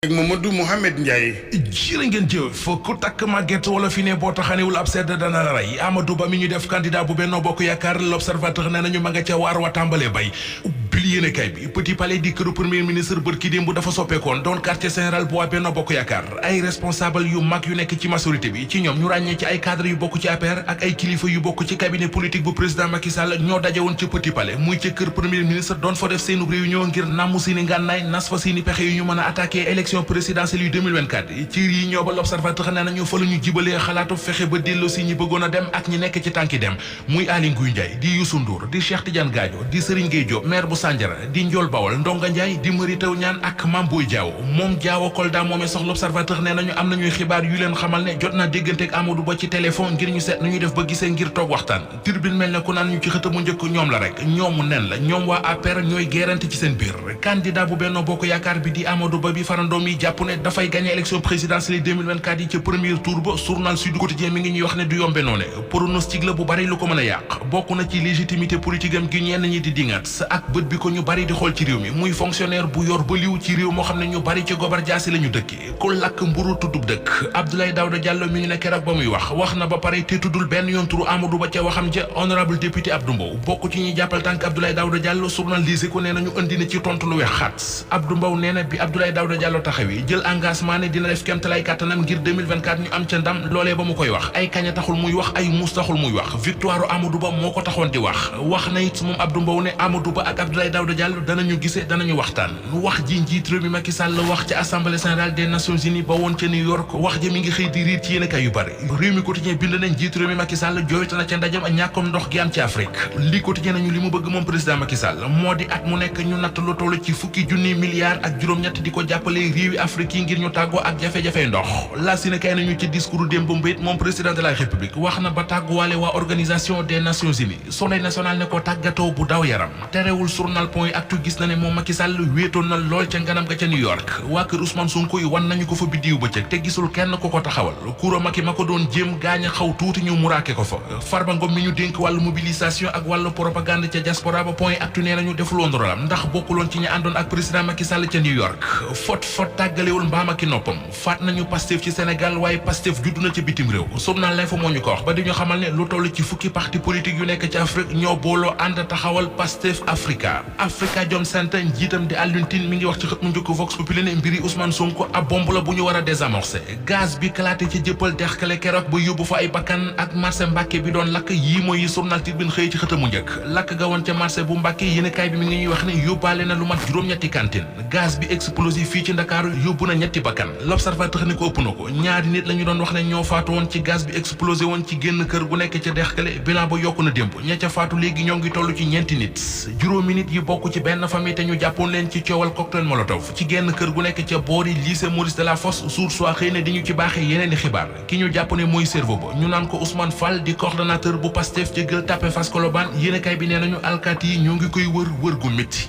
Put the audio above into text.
ak Mamadou Mouhamed Ndiaye. jërë ngeen jëf ku takk màgget wala fi ne boo taxanewul ab sedd dana la rey Amadou Ba mi ñu def candidat bu Benno Bokk Yaakaar l'Observateur ne nañu ma nga ca waar wa tàmbalee bay ubbil yéenekaay bi Petit Palais di këru premier ministre bërki démb dafa soppeekoon doon quartier général bu waa Benno Bokk Yaakaar ay responsable yu mag yu nekk ci majorité bi ci ñoom ñu ràññee ci ay cadre yu bokk ci APR ak ay kilifa yu bokk ci cabinet politique bu président Macky Sall ñoo dajewoon ci Petit Palais muy ci kër premier ministre doon fa def seenu réunion ngir nàmmu seeni ngànnaay nas fa seeni pexe yu ñu mën a attaqué élection présidentielle yu 2024 ci yi ñoo ba l'Observateur nee nañu fa la ñu jibalee xalaatu fexe ba dellu si ñi bëggoon a dem ak ñi nekk ci tànki dem muy Aly Ngouille Ndiaye di Youssou Ndour di Cheikh Tidiane Gadio di Serigne Gueye Diop maire bu Sandiara di Ndiol Bawol Ndonga Ndiaye di Mary Teuw Niane ak Mame Boye Diao moom Diao Kolda moomee sox l'Observateur nee nañu am nañuy xibaar yu leen xamal ne jot naa déggante ak Amadou Ba ci téléphone ngir ñu seet nañuy def ba gisee ngir toog waxtaan Tribune mel ne ku naan ñu ci xët mu njëkk ñoom la rek ñoomu nen la ñoom waa APR ñooy gérante ci seen biir candidat bu Benno Bokk Yaakaar bi di Amadou Ba bi farandoom yi jàpp ne dafay gagné élection présidentielle 2024 yi ci premier tour ba journal Sud Quotidien mi ngi ñuy wax ne du yombe noone pronostic la bu bari lu ko mën a yàq bokk na ci légitimité politique am gi ñenn ñi di dingat ak bët bi ko ñu bari di xool ci réew mi muy fonctionnaire bu yor ba liw ci réew moo xam ne ñu bari ci gobar jaasi la ñu dëkki ku lakk mburu tuddub dëkk Abdoulaye Daouda Diallo mi ngi ne keroog ba muy wax na ba pare te tuddul benn yoon turu Amadou Ba ca waxam ja honorable député Abdou Mbow bokk ci ñuy jàppal tànk Abdoulaye Daouda Diallo journal Les Échos nee nañu indi na ci tontu lu weex xat Abdou Mbow nee na bi Abdoulaye Daouda Diallo taxawi jël engagement ne dina def kéemtalaay kàttanam ngir 2024 ñu am ca ndam loolee ba mu koy wax ay kaña taxul muy wax ay muus taxul muy wax victoire Amadou Ba moo ko taxoon di wax na it moom Abdou Mbow ne Amadou Ba ak Abdoulaye Daouda Diallo danañu gisee danañu waxtaan wax ji njiit réew mi Macky Sall wax ci assemblée générale des nations unies ba woon ca New York wax ji mi ngi xëy di riir ci yéenekaay yu bari réew mi quotidien bind nañ njiit réew mi Macky Sall jooyta na ca ndajam ñàkkom ndox gi am ci Afrique li quotidien nañu li mu bëgg moom président Macky Sall moo di at mu nekk ñu natt lu toll ci fukki junni milliards ak juróom-ñett di ko jàppale réewi Afrique yi ngir ñu tàggoo ak jafe-jafey ndox la si ne kay nañu ci discours démb mbéyit moom président de la république wax na ba tàgguwaale waa organisation des nations unies soleil national ne ko tàggatoo bu daw yaram terewul journal point actu gis na ne moom Macky Sall wéetoon na lool ca nganam ga ca New York waa kër Ousmane Sonko yi wan nañu ko fa biddiw bëccëg te gisul kenn ku ko taxawal kuro Macky ma ko doon jéem gaañ a xaw tuuti ñu muraake ko fa Farba Ngom mi ñu dénk wàllu mobilisation ak wàllu propagande ca diaspora ba point actu nee nañu defuloon rolam ndax bokkuloon ci ñi àndoon ak président Macky Sall ca New York fot tàggalewul mbaam ak i noppam faat nañu Pastef ci Sénégal waaye Pastef juddu na ca bitim réew journal L'Info moo ñu ko wax ba di ñu xamal ne lu toll ci fukki parti politique yu nekk ci Afrique ñoo booloo ànd taxawal Pastef Afrikajom Center njiitam di Alioune Tine mi ngi wax ci xët mu njëkk Vox Populi ne mbiri Ousmane Sonko ab bombe la bu ñu war a désamorcer gaz bi kalaate ci jëppal dexkale keroog ba yóbbu fa ay bakkan ak marché Mbàkke bi doon lakk yii mooy journal Tribune xëy ci xëtamu njëkk lakk ga woon ca marché bu Mbàkke yéenekaay bi mi ngi ñuy wax ne yóbbaale na lu mat juróom-ñetti cantine gaz bi explosif fii ci Ndakaaru yóbbu na ñetti bakkan L'Observateur ni ko ëpp na ko ñaari nit la ñu doon wax ne ñoo faatu woon ci gaz bi explosé woon ci génn kër gu nekk ca dexkale bilan ba yokku na démb ña ca faatu léegi ñoo ngi toll ci ñeenti nit juróomi nit yi bokk ci benn famille te ñu jàppoon leen ci coowal cocktail molotov ci génn kër gu nekk ca boori lycée Maurice Delafosse Source A xëy na di ñu ci baaxee yeneen i xibaar ki ñu jàpp ne mooy cerveau ba ñu naan ko Ousmane Fall di coordonnateur bu Pastef ca Gueule Tapée Fass Colobane yéenekaay bi nee nañu alkaati yi ñoo ngi koy wër gu métti